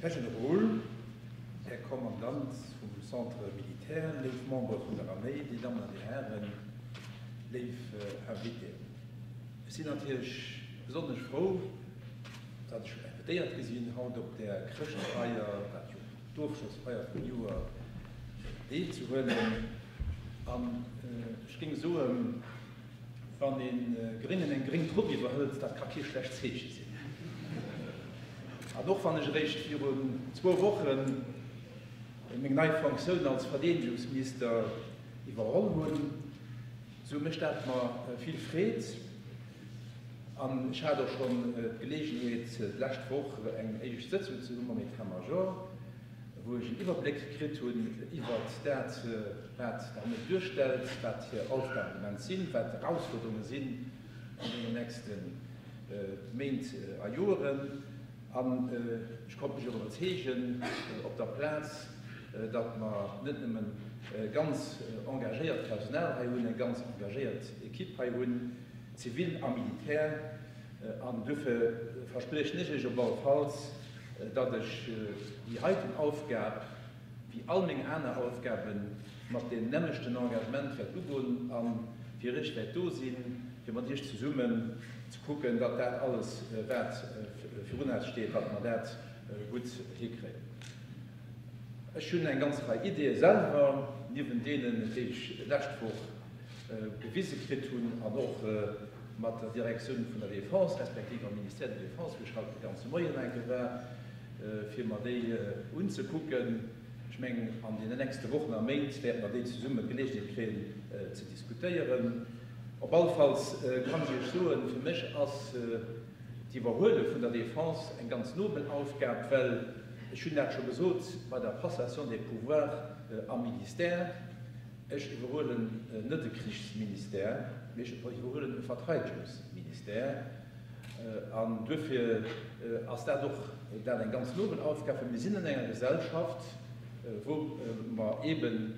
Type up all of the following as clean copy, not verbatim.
Här Generol, Här Kommandant vum Centre militaire, léif Membere vun der Arméi, Dir Dammen an Dir Hären, léif Invitéen. Ech sinn natierlech besonnesch frou, datt ech invitéiert gi sinn, haut op där Chrëschtfeier, wat jo d'Ofschlossfeier vum Joer, deelzehuelen. An ech géing soen, Wann ee Gréngen eng gréng Trupp iwwerhëlt, dat ka kee schlecht Zeeche sinn. An och wann ech eréischt virun zwou Woche meng nei Fonctioun als Verdeedegungsminister iwwerholl hunn, esou mécht dat mer vill Freed. An ech hat och schonn d'Geleegenheet, d'lescht Woch eng éischt Sëtzung ze hu mam État-major, wou ech en Iwwerbléck kritt hunn iwwert dat, wat d'Arméi duerstellt, wat hir Aufgaben de Moment sinn, wat d'Erausfuerderunge sinn an deenen nächste Méint a Joeren. An ech konnt mech och iwwerzeegen op der Plaz, datt mer net nëmmen e ganz engagéiert Personal hei hunn, eng ganz engagéiert Equipe hei hunn, zivil a militär. An duerfir verspriechen ech Iech op alle Falls, datt ech déi heiten Aufgab, wéi all meng aner Aufgaben, mat deem nämmlechten Engagement wäert ugoen a fir Iech wäert do sinn, fir mat Iech zesummen ze kucken, datt dat alles, wat virun eis steet, datt mer dat gutt hikréien. Ech hunn eng ganz Rei Ideeë selwer, niewent deenen, déi ech d'lescht Woch gewise kritt hunn an och mat der Direktioun vun der Défense, respektiv am Ministère de la Défense, wou ech haut de ganze Moien enke war, fir mer déi unzekucken. Ech mengen, an deenen nächste Wochen a Méint wäerte mer déi zesumme d'Geleegenheet kréien ze diskutéieren. Op alle Falls kann ech Iech soen, fir mech ass d'Iwwerhuele vun der Défense eng ganz nobel Aufgab, well, ech hunn dat scho gesot bei der Passation des pouvoirs am Ministère, Ech iwwerhuelen net e Krichsministère, mee ech iwwerhuelen e Verteidegungsministère. An duerfir ass dat och dat eng ganz nobel Aufgab, well mir sinn an enger Gesellschaft, wou mer eeben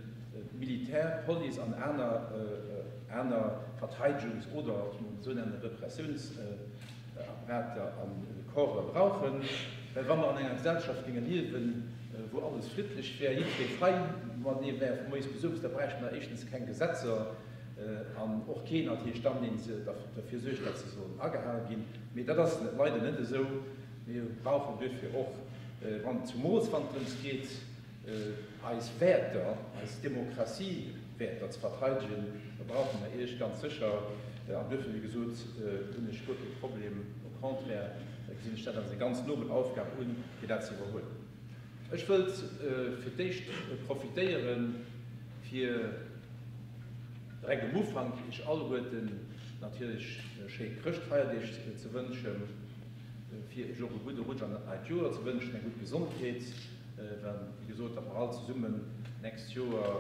Militär, Police an aner aner Verteidegungs oder, ech muss et esou nennen, Repressiounsapparater a Corpse brauchen. Well wa mer an enger Gesellschaft géinge liewen, wou alles friddlech wär, jiddweree frei matenee wär vu moies bis owes, da bräichte mer éischtens keng Gesetzer an och keen natierlech dann, deen derfir suergt, datt se sollen agehale ginn. Mee dat ass leider net esou. Mir brauchen duerfir och, wann, zumools wann et drëms geet, eis Wäerter, eis Demokratiewäerter ze verteidegen, da brauche mer Iech ganz sécher. An duerfir, wéi gesot, hunn ech guer kee Problem, au contraire gesinn ech dat als eng ganz nobel Aufgab un, fir dat ze iwwerhuelen. Ech wëllt fir d'éischt profitéieren, fir direkt um Ufank Iech alleguerten natierlech schéi Chrëschtfeierdeeg ze wënschen, fir Iech och e gudde Rutsch an dat neit Joer ze wënschen, eng gutt Gesondheet, Well, wéi gesot, datt mer all zesummen d'nächst Joer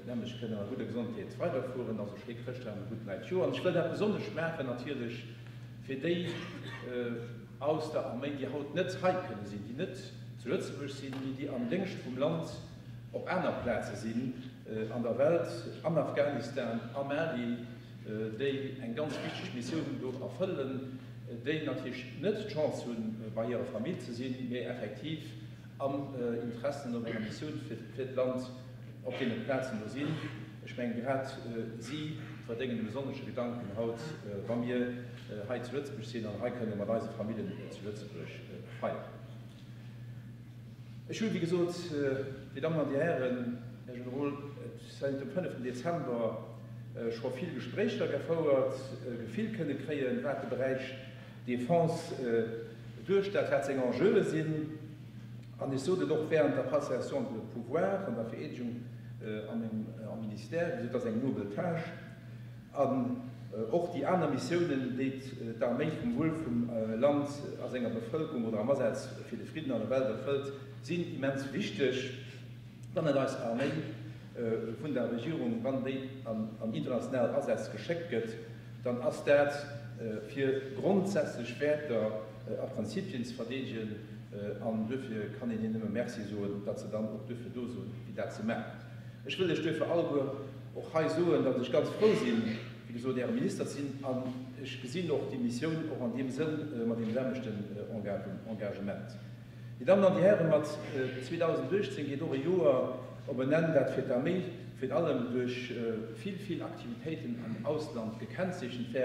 d'nämmlecht kënnen a gudder Gesondheet weiderfueren. Also schéi Chrëschtdag an e gutt neit Joer. An ech wëll dat besonnesch maachen natierlech fir déi aus der Arméi, déi haut net hei kënne sinn, déi net zu Lëtzebuerg sinn, mee déi am Déngscht vum Land op aner Plaze sinn an der Welt, am Afghanistan, am Mali, déi eng ganz wichteg Missioun do erfëllen, déi natierlech net d'Chance hunn, bei hirer Famill ze sinn, mee effektiv am Interessen op enger Missioun fir d'Land op deene Plazen do sinn. Ech mengen, grad si verdéngen e besonnesche Gedanken haut, wa mir hei zu Lëtzebuerg sinn an hei kënne mat eise Famillen zu Lëtzebuerg feieren. Ech hu wéi gesot, Dir Dammen an Dir Hären, Här Generol, säit dem fënneften Dezember scho vill Gespréicher gefouert, e Gefill kënne kréien, wat de Beräich Défense duerstellt, wat seng Enjeue sinn. An ech sot et och während der Passation de pouvoir an der Vereedegung am Ministère, wéi gesot, dat ass eng nobel Tâche. An och déi aner Missiounen, déi d'Arméi vum Wuel vum Land a senger Bevëlkerung oder am Asaz fir de Fridden an der Welt erfëllt, sinn immens wichteg. Wann net eis Arméi vun der Regierung, wann déi an international Asätz geschéckt gëtt, dann ass dat fir grondsätzlech Wäerter a Prinzipien ze verdeedegen. An duerfir kann een hinnen nëmme Merci soen, datt se dann och duerfir do sinn, fir dat ze maachen. Ech wëll lech duerfir alleguer och hei soen, datt ech ganz frou sinn, wéi gesot, Äre Minister ze sinn, an ech gesinn och déi Missioun och an deem Sënn mat deem selwechten Engagement. Dir Dammen an Dir Hären, mat 2018 geet och e Joer op en Enn, dat fir d'Arméi virun allem duerch vill, vill Aktivitéiten am Ausland gekennzeechent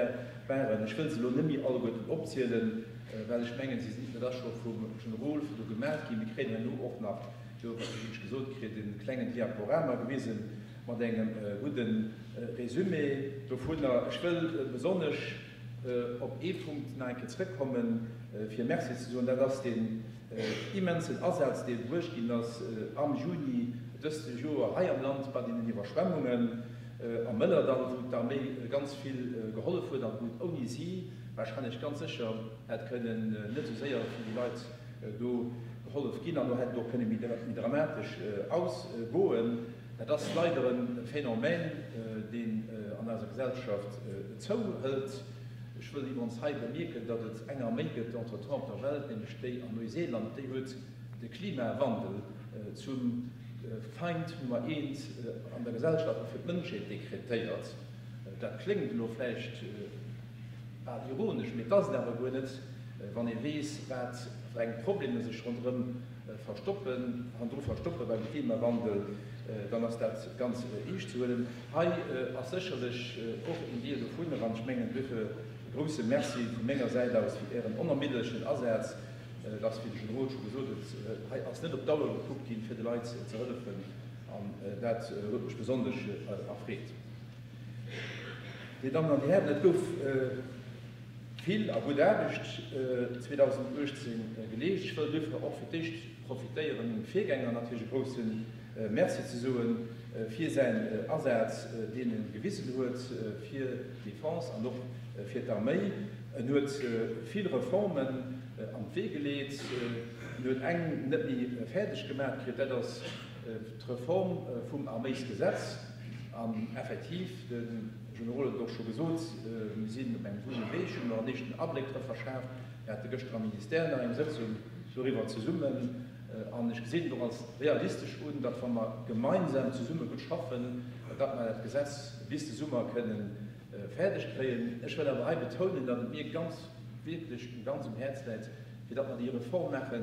waren. Ech wëll se elo net méi alleguerten opzielen, well ech mengen, se sinn, dat ass scho vum Generol virdu gemaach ginn. Mir kréien herno och nach do, wat ech Iech gesot kritt, e klengen Diaporama gewisen mat engem gudde Résumé dovunner. Ech wëll besonnesch op ee Punkt nach eng Kéier zrëckkommen, fir Merci ze soen, dat ass deen immensen Asaz, dee bruecht ginn ass am Juni dëst Joer hei am Land bei deenen Iwwerschwemmungen am Mëllerdall, wou d'Arméi ganz vill gehollef huet an wou et ouni si wahrscheinlech ganz sécher hätt kënnen net esou séier fir déi Leit do gehollef ginn an do hätt et och kënne méi dramatesch ausgoen. Dat ass leider e Phänomen, deen an eiser Gesellschaft zouhëlt. Ech wëll iwwerens hei bemierken, datt et eng Arméi gëtt entretemps op der Welt, nämlech déi an Neuseeland, déi huet de Klimawandel zum Feind Nummer eent an der Gesellschaft a fir d'Mënschheet dekretéiert. Dat kléngt elo vläicht bal ironesch, mee et ass et awer guer net, wann ee weess, wat fir eng Problemer sech ronderëm verstoppen, hannendru verstoppe beim Klimawandel, dann ass dat ganz eescht ze huelen. Hei ass sécherlech och een Deel dovunner, an ech mengen duerfir e grouse Merci vu menger Säit aus fir Ären onermiddlechen Asaz. Et ass, wéi de Generol scho gesot huet, hei ass net op d'Auer gekuckt ginn, fir de Leit ze hëllefen, an dat huet mech besonnesch erfreet. Dir Dammen an Dir Hären, et gouf vill a gutt Aarbecht 2018 geleescht. Ech wëll duerfir och fir d'éischt profitéieren, mengem Virgänger natierlech e grouse Merci ze soe fir säin Asaz, deen e gewisen huet fir d'Defense an och fir d'Arméi. En huet vill Reformen an d'Wee geleet. En huet eng net méi fäerdeg gemaach kritt, dat ass d'Reform vum Arméisgesetz. An effektiv, de Generol huet et och scho gesot, mir sinn op engem gudde Wee. Ech hunn mer en éischten Abléck dra verschaaft. Mir hate gëschter am Ministère nach eng Sëtzung doriwwer zesummen. An ech gesinn et och als realistesch un, datt wa mer gemeinsam zesumme gutt schaffen, datt mer dat Gesetz bis de Summer kënnen fäerdeg kréien. Ech wëll awer hei betounen, datt et mir ganz, wierklech ganz um Häerz läit, fir datt mer déi Reform maache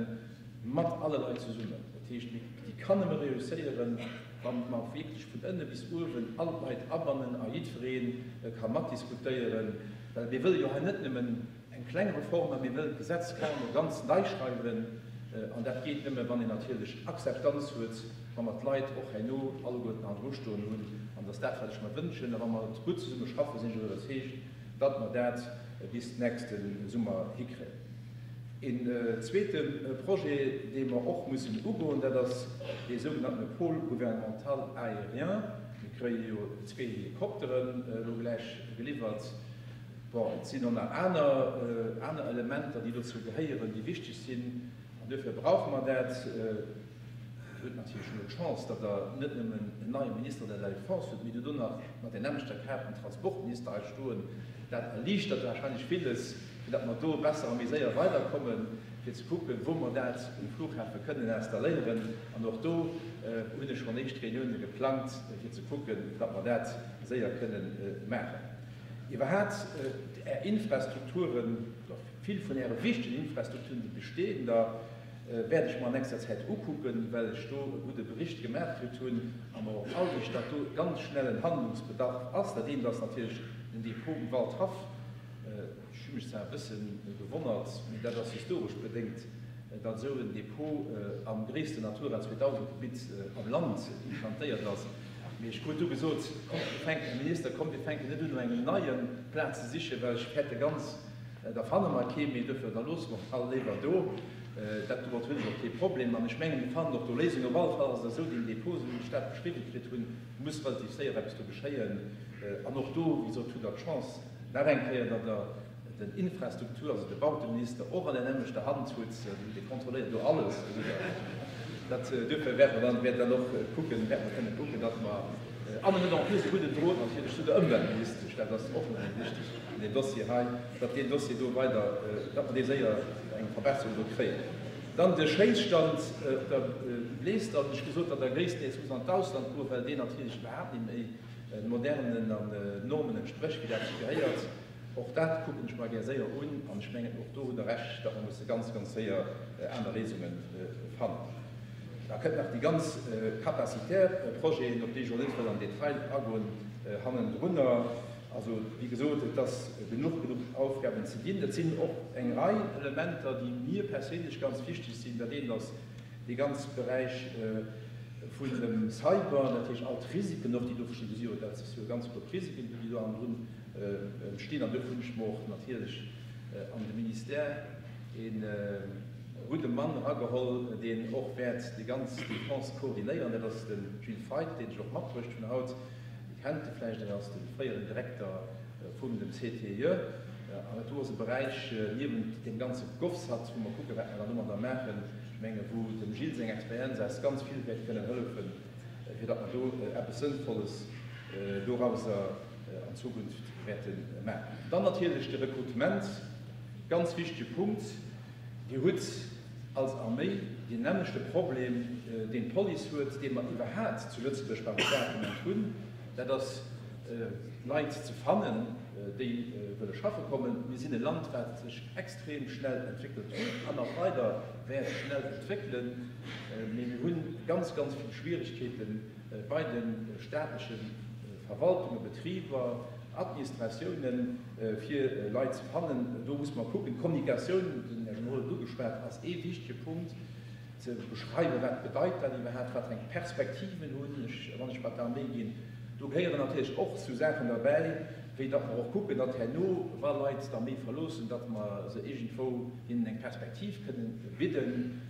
mat alle Leit zesummen. Dat heescht, déi kann nëmme reusséieren, wa mer wierklech vun ënne bis uewen all d'Leit abannen a jiddweree ka matdiskutéieren, well mir wëlle jo hei net nëmmen eng kleng Reform, mä mir wëllen d'Gesetz carrément ganz nei schreiwen. An dat geet nëmme, wann een natierlech Akzeptanz huet, wa mer d'Leit och herno alleguerten hannendru stoen hunn. An dat ass dat, wat ech mer wënschen. A wa mer gutt zesumme schaffen, sinn ech och iwwerzeegt, datt mer dat bis nächste Summer hikréien. Een zweete Projet, dee mer och mussen ugoen, dat ass dee sougenanntene Pôle gouvernemental aérien. Mir kréie jo zwee Helikopteren elo gläich geliwwert. Bon, et sinn och nach aner, aner Elementer, déi dozou gehéieren, déi wichteg sinn. An duerfir brauche mer dat. Dir hutt natierlech elo d'Chance, datt Der net nëmmen en neie Ministre de la Défense hutt, mee Dir hutt och nach mat där nämmlechter Kap en Transportminister hei stoen. Dat erliichtert warscheinlech villes, fir datt mer do besser a méi séier weiderkommen, fir ze kucken, wou mer dat um Flughafe kënnen installéieren. An och do hunn ech schonn éischt Reunioune geplangt, fir ze kucken, datt mer dat séier kënnen maachen. Iwwerhaat Är Infrastrukturen, oder vill vun Äre wichtegen Infrastrukturen, déi bestehen, da wäert ech mer an nächster Zäit ukucken, well ech do e gudde Bericht gemaach kritt hunn a mer och all duerch, datt do ganz schnell en Handlungsbedarf ass. Dat eent ass natierlech den Depot um Waldhaff. Ech hu mech zwar e bësse gewonnert, mee dat ass historesch bedéngt, datt esou en Depot am gréissten Natura 2000 Gebitt am Land implantéiert ass. Mee ech krut du gesot, Kommt, mir fänken, Här Minister, kommt, mir fänken net un, no engem neie Plaz ze sichen, well ech fäerte ganz, da fanne mer kee méi. Duerfir, da loosse mer all léiwer do. Dat, domat hunn ech och kee Problem. An ech mengen, mir fannen och do Léisungen. Op alle Fall ass et esou, deen Depot, esou wéi ech dat beschriwwen kritt hunn, muss relativ séier eppes do geschéien. An och do, wéi gesot, hutt Der d'Chance nach eng Kéier, datt Der den Infrastruktur, also de Bauteminister, och an der nämmlechter Hand hutt, dee kontrolléiert do alles, dat duerfir wäerte mer dann, wäert dann och kucken, wäerte mer kënne kucken, datt mer, an en huet en plus e gudden Drot natierlech zu der Ëmweltministesch, dat ass och nach eng wichteg an deem Dossier hei, datt deen Dossier do weider, datt mer dee séier eng Verbesserung do kréien. Dann de Schéisstand op der Bleesdall, hunn ech gesot, datt der gréisstendeels muss an d'Ausland goen, well deen natierlech iwwerhaapt net méi de modernen Normen entsprécht, wéi dat sech gehéiert. Och dat kucken ech mer gär séier un an ech mengen, och do hutt Der Recht, datt mer musse ganz, ganz séier aner Léisunge fannen. Da kënnt nach déi ganz capacitaire Projeten, op déi ech elo net wëll am Detail agoen, hannendrunner. Also, wéi gesot, et ass genuch, genuch Aufgaben ze ginn. Et sinn och eng Rei Elementer, déi mir perséinlech ganz wichteg sinn. Dat eent ass dee ganz Beräich vun dem Cyber, dat heescht all d'Risiken och, déi do bestinn. Do si jo, dat si jo ganz grouss Risiken, déi do hannendrun entstinn. An duerfir hunn ech mer och natierlech an de Ministère ee gudde Mann erageholl, deen och wäert déi ganz Defense koordinéieren. Dat ass de Gilles Feith, deen ech och matbruecht hunn haut. Dir kennt e vläicht, en ass de fréieren Direkter vum dem CTIE. An dat do ass e Beräich, niewent deem ganze GovSat, wou mer kucken, wat mer dann domadder maachen, ech menge wou dem Gilles seng Experienz eis ganz vill wäert kënnen hëllefen, fir datt mer do eppes Sënnvolles dorauser an Zukunft wäerte maachen. Dann natierlech de Rekrutement, ganz wichtege Punkt. Dir hutt als Arméi deen nämmlechte Problem, deen d'Police huet, dee mer iwwerhaat zu Lëtzebuerg beim Staat am Moment hunn, dat ass Leit ze fannen, déi wëlle schaffe kommen. Mir sinn e Land, wat sech extrem schnell entwéckelt huet an nach weider wäert schnell entwéckelen, mee mir hu ganz, ganz vill Schwierigkeete bei de staatleche Verwaltungen, Betriber, Administratiounen, fir Leit ze fannen. Do muss mer kucken. D'Kommunikatioun, den Här Generol huet et ugeschwat, ass ee wichtege Punkt, ze beschreiwen, wat bedeit dat iwwerhaapt, wat fir eng Perspektiven hunn ech, wann ech bei d'Arméi ginn. Do gehéieren natierlech och sou Saachen derbäi, wéi datt mer och kucken, datt herno, wa Leit d'Arméi verloossen, datt mer se iergendwou hinnen eng Perspektiv kënnen bidden.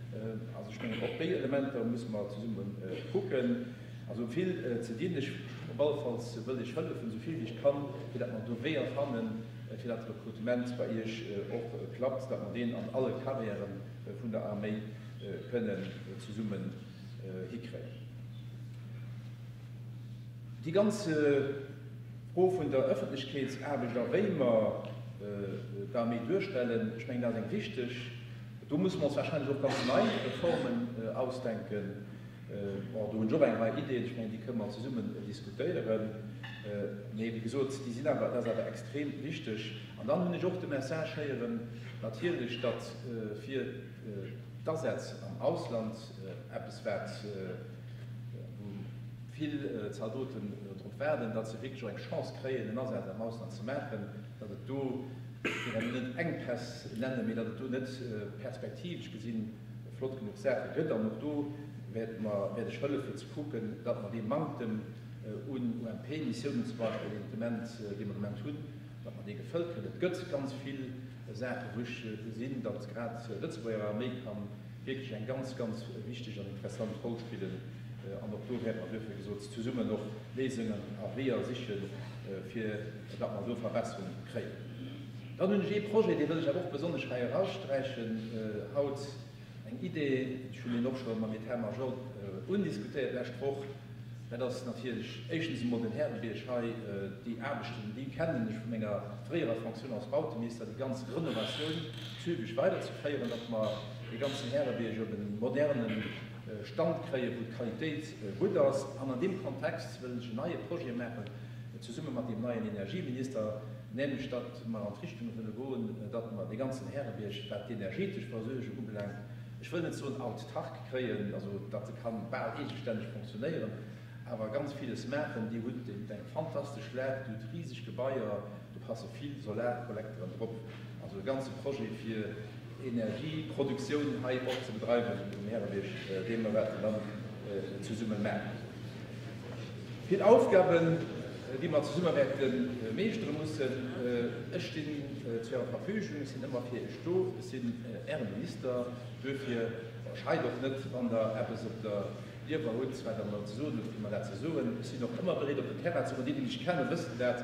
Also ech mengen, och déi Elementer musse mer zesumme kucken. Also vill ze dinn. Ech op allefalls wëll Iech hëllefen, esou vill wéi ech kann, fir datt mer do Weeër fannen, fir datt de Rekrutement bei Iech och klappt, datt mer deen an alle Carrièrë vun der Arméi kënnen zesummen hikréien. Déi ganz Fro vun der Ëffentlechkeetsaarbecht a wéi mer d'Arméi duerstellen, ech mengen, dat ass eng wichteg. Do musse mer ons wahrscheinlech och ganz nei Formen ausdenken. Bon, do hunn ech och eng Rei Ideeën, ech mengen, déi kënne mer zesummen diskutéieren. Mee wéi gesot, déi sinn awer, dat ass awer extrem wichteg. An dann hunn ech och de Message héieren, natierlech, datt fir d'Asätz am Ausland, eppes wat, wou vill Zaldoten drop waarden, datt se wierklech och eng Chance kréien, en Asaz am Ausland ze maachen, datt et do, ech géif elo net Enkpäss nennen, mee datt et do net perspektivesch gesinn, flott genuch Saache gëtt. An och do wäerte mer, wäert ech hëllefe ze kucken, datt mer dee Manktem un UMP-Missiounen zum Beispill, deen de Moment, dee mer de Moment hunn, datt mer dee gefëllt kréien. Et gëtt ganz vill Saache wou ech gesinn, datt grad d'Lëtzebuerger Arméi ka wierklech eng ganz, ganz wichteg an interessant Roll spillen. An och do wäerte mer duerfir gesot zesummen och Léisungen a Weeër sichen, fir datt mer do Verbesserung kréien. Dann hunn ech ee Projet, dee wëll ech awer och besonnesch hei eraussträichen haut, eng Idee, ech hunn deen och scho mam État-major undiskutéiert d'lescht Woch, dat ass natierlech éischtens emol den Härebierg hei. Déi Aarbechten, déi kennen ech vu menger fréierer Fonctioun als Bauteminister, déi ganz Renovatioun zügeg weiderzeféieren, datt mer dee ganzen Härebierg op e moderne Stand kréien, wou d'Qualitéit gutt ass. An an deem Kontext wëll ech en neie Projet maachen, zesumme mat deem neien Energieminister, nämlech datt mer an d'Richtung wëlle goen, datt mer dee ganzen Härebierg, wat d'energetesch Versuergung ubelaangt, ech wëll net soen autark kréien, also datt e kann bal eegestänneg fonctionnéieren, awer ganz villes maachen. Dir hutt eng fantastesch Lag, Dir hutt riseg Gebaier, do passe vill Solarkollekteren drop, also e ganze Projet fir Energieproduktioun hei och ze bedreiwen um Härebierg, dee mer wäerten dann zesumme maachen. Vill Aufgaben, déi mer zesumme wäerte meeschtere mussen. Ech stinn zu Ärer Verfügung, ech sinn ëmmer fir Iech do, ech sinn Äre Minister. Duerfir scheit och net, wann Der eppes op der Liewer hutt, wat Der mer ze soen hutt, fir mer dat ze soen. Ech sinn och ëmmer bereet, op den Terrain ze goen. Déi, déi mech kennen, wëssen dat.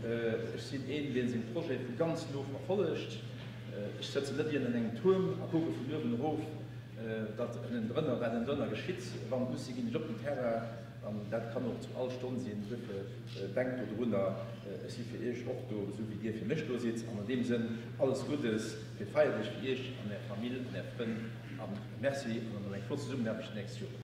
Ech sinn een, dee seng Projete vu ganz no verfollegt. Ech sëtzen net iergendeen engem Tuerm a kucke vun uewen erof, datt ënnendrënner, wat ënnendrënner geschitt. Wann et muss sinn, ginn ech op den Terrain an dat kann och zu all Stonn sinn. Duerfir denkt dodrunner, ech si fir Iech och do, esou wéi Dir fir mech do sidd. An an deem Sënn alles Guddes fir d'Feierdeeg fir Iech an Är Famill an Är Frënn a Merci an dann eng flott Zesummenaarbecht déi nächst Joren.